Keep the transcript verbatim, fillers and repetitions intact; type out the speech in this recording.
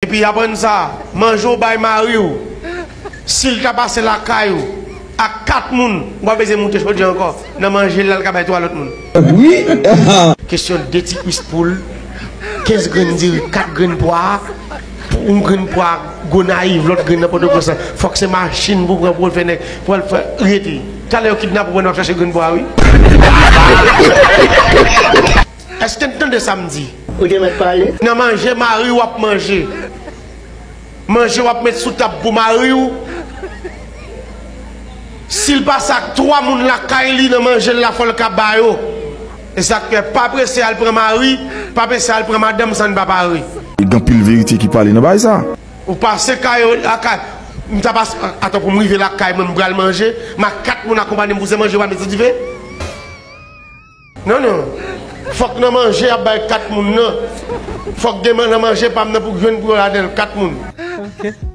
Epi aprann sa, manje w bay mari w, si l ta pase lakay ou ak kat moun, ou pa bezwen moute chodyè ankò. Nan manje l la, l ka bay twa lòt moun. Wi. Kesyon de ti kwis poul, kenz grenn diri, kat grenn pwa, yon grenn pwa Gonayiv, lòt grenn nan Pòtoprens lan. Fòk se machin pou pran pou l fè nèg, pou al fè rete. Talè yo kidnape w pandan w ap chache grenn pwa, wi. Èske n tande sa m di? Ou te mèt pale. Nan manje mari w ap manje. Manje w ap met sou tab pou mari w. Si l pase ak twa moun lakay li nan manje l la, fò l ka ba yo. E sa k fè, pa prese al pran mari, pa prese al pran madanm san n pa pare. Gen anpil verite ki pale nan bagay sa. Ou pase kay yo lakay. M ta pase, atan pou m rive lakay mwen, m pral manje. M ak kat moun akonpanye m pou se manje w pa met sou dife. Non, non. Fòk nan manje y ap bay kat moun nan. Fòk gen nan manje pa m nan pou jwenn pou yo ladan l kat moun.